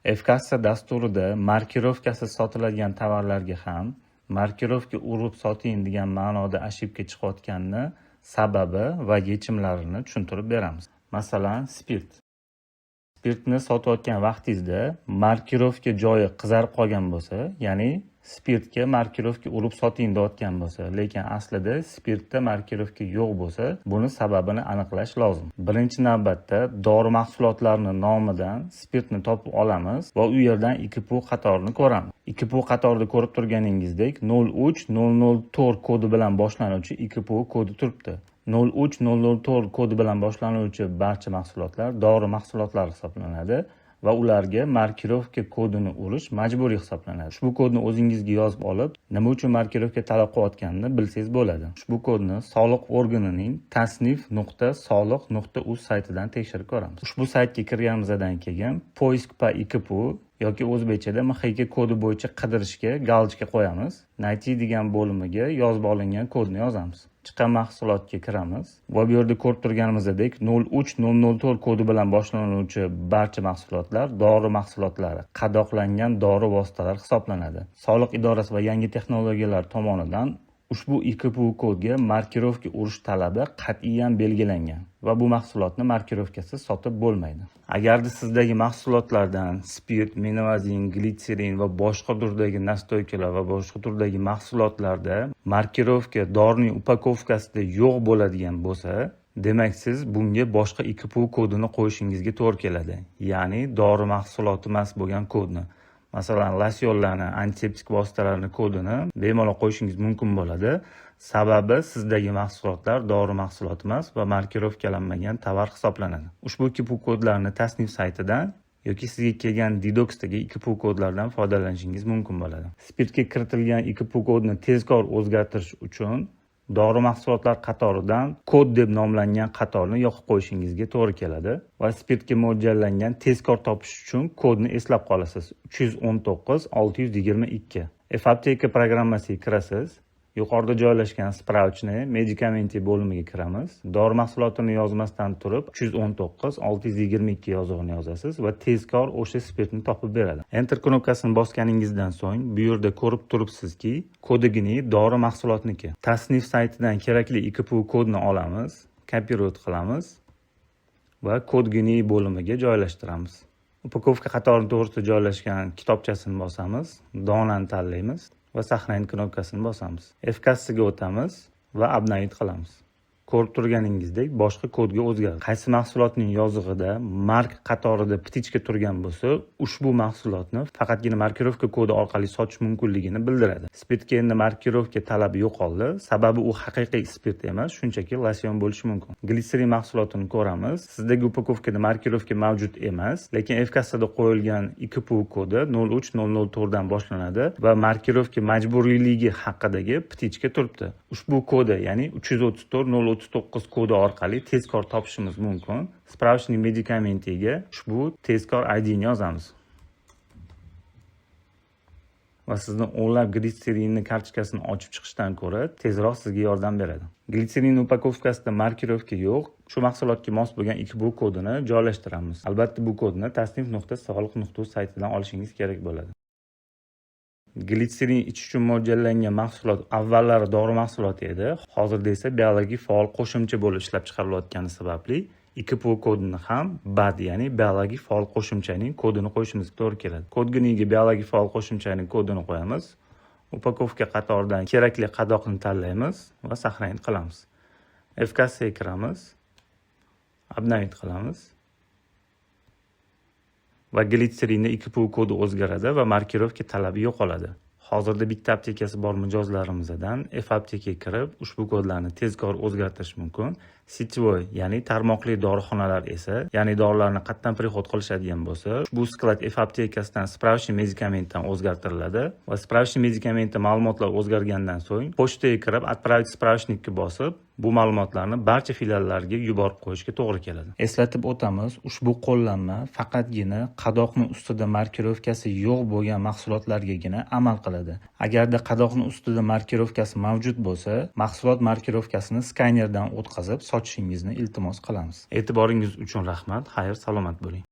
F-kassa dasturida markirovkasiz sotiladigan tovarlarga ham markirovka urib soting degan ma'noda ошибка chiqayotganini sababi va yechimlarini tushuntirib beramiz. Masalan, spirt. Spirtni sotayotgan vaqtingizda markirovka joyi qizarib qolgan bo'lsa, ya'ni spirtga markirovka urib soting deyotgan bo'lsa, lekin aslida spirtda markirovka yo'q bo'lsa, buni sababini aniqlash lozim. Birinchi navbatda dori mahsulotlarini nomidan spirtni topib olamiz va u yerdan ИКПУ qatorini ko'ramiz. ИКПУ qatorida ko'rib turganingizdek, 03004 kodi bilan boshlanuvchi ИКПУ kodi turibdi. 03004 kodi bilan boshlanuvchi barcha mahsulotlar dori mahsulotlari hisoblanadi va ularga markirovka kodini urish majburiy hisoblanadi. Ushbu kodni o'zingizga yozib olib, nima uchun markirovka talab qilayotganini bilsangiz bo'ladi. Ushbu kodni soliq organining tasnif.soliq.uz saytidan tekshirib ko'ramiz. Ushbu saytga kirganimizdan keyin "Поиск по ИКПУ" yoki o'zbekchada MXK kodi bo'yicha qidirishga галочка qo'yamiz. "Найти" degan bo'limiga yozib olingan kodni yozamiz. Chiqqan mahsulotga kiramiz va bu yerda ko'rib turganimizdek, 03004 kodi bilan boshlanuvchi barcha mahsulotlar dori mahsulotlari, qadoqlangan dori vositalari hisoblanadi. Soliq idorasi va yangi texnologiyalar tomonidan ushbu ИКПУ kodga markirovka urish talabi qat'iyan belgilangan va bu mahsulotni markirovkasiz sotib bo'lmaydi. Agarda sizdagi mahsulotlardan spirt, menovazin, glitserin va boshqa turdagi настойка lar va boshqa turdagi mahsulotlarda markirovka dorining упаковка sida yo'q bo'ladigan bo'lsa, demak, siz bunga boshqa ИКПУ kodini qo'yishingizga to'g'ri keladi. Ya'ni dori mahsuloti emas bo'lgan kodni. Masalan, losyonlarni, antiseptik vositalarni kodini bemalol qo'yishingiz mumkin bo'ladi. Sababi sizdagi mahsulotlar dori mahsuloti emas va markirovkalanmagan tovar hisoblanadi. Ushbu ИКПУ kodlarni tasnif saytidan yoki sizga kelgan Didoxdagi ИКПУ kodlardan foydalanishingiz mumkin bo'ladi. Spirtga kiritilgan ИКПУ kodni tezkor o'zgartirish uchun dori mahsulotlar qatoridan kod deb nomlangan qatorni yoqib qo'yishingizga to'g'ri keladi va spirtga mo'ljallangan tezkor topish uchun kodni eslab qolasiz: 319 622. F-apteka programmasiga kirasiz. Yuqorida joylashgan "Справочные медикаменты" bo'limiga kiramiz. Dori mahsulotini yozmasdan turib, 319 622 yozug'ini yozasiz va tezkor o'sha spirtni topib beradi. Enter knopkasini bosganingizdan so'ng bu yerda ko'rib turibsizki, kodigini dori mahsulotniki. Tasnif saytidan kerakli ИКПУ kodni olamiz, копировать qilamiz va "Код ГНИ" bo'limiga joylashtiramiz. Упаковка qatori to'g'risida joylashgan kitobchasini bosamiz, donani tanlaymiz va "Сохранить" knopkasini bosamiz. F-kassaga o'tamiz va обновить qilamiz. Ko'rib turganingizdek, boshqa kodga o'zgardi. Qaysi mahsulotning yozug'ida mark qatorida птичка turgan bo'lsa, ushbu mahsulotni faqatgina markirovka kodi orqali sotish mumkinligini bildiradi. Spirtga endi markirovka talabi yo'qoldi. Sababi u haqiqiy spirt emas, shunchaki losyon bo'lishi mumkin. Glitserin mahsulotini ko'ramiz. Sizdagi упаковка da markirovka mavjud emas, lekin F-kassada qo'yilgan ИКПУ kodi 03004 dan boshlanadi va markirovka majburiyligi haqidagi птичка turibdi. Ushbu kodi, ya'ni 334 039 kodi orqali tezkor topishimiz mumkin. "Справочные медикаменты" ga ushbu tezkor IDni yozamiz. Va sizni o'nlab glitserinni kartochkasini ochib chiqishdan ko'ra tezroq sizga yordam beradi. Glitserin упаковка sida markirovka yo'q. Shu mahsulotga mos bo'lgan ИКПУ kodini joylashtiramiz. Albatta, bu kodni tasnif.soliq.uz saytidan olishingiz kerak bo'ladi. Glitserin ichish uchun mo'ljallangan mahsulot avvallari dori mahsuloti edi. Hozirda esa biologik faol qo'shimcha bo'lib ishlab chiqarilayotgani sababli ИКПУ kodini ham BAD, ya'ni biologik faol qo'shimchaning kodini qo'yishimizga to'g'ri keladi. "Код ГНИ" ga biologik faol qo'shimchaning kodini qo'yamiz. Упаковка qatoridan kerakli qadoqni tanlaymiz va сохранить qilamiz. F-kassaga kiramiz. Обновить qilamiz. Va glitserinni ИКПУ kodi o'zgaradi va markirovka talabi yo'qoladi. Hozirda bitta aptekasi bor mijozlarimizdan F aptekaga kirib, ushbu kodlarni tezkor o'zgartirish mumkin. Сетевой, ya'ni tarmoqli dorixonalar esa, ya'ni dorilarni qayerdan приход qilishadigan bo'lsa, ushbu склад F aptekasidan "Справочные медикаменты" dan o'zgartiriladi va "Справочные медикаменты" ma'lumotlar o'zgargandan so'ng pochtaga kirib, "Отправить справочник" ka bosib, bu ma'lumotlarni barcha filiallarga yuborib qo'yishga to'g'ri keladi. Eslatib o'tamiz, ushbu qo'llanma faqatgina qadoqni ustida markirovkasi yo'q bo'lgan mahsulotlargagina amal qiladi. Agarda qadoqni ustida markirovkasi mavjud bo'lsa, mahsulot markirovkasini skanerdan o'tkazib sotishingizni iltimos qilamiz. E'tiboringiz uchun rahmat. Xayr, salomat bo'ling.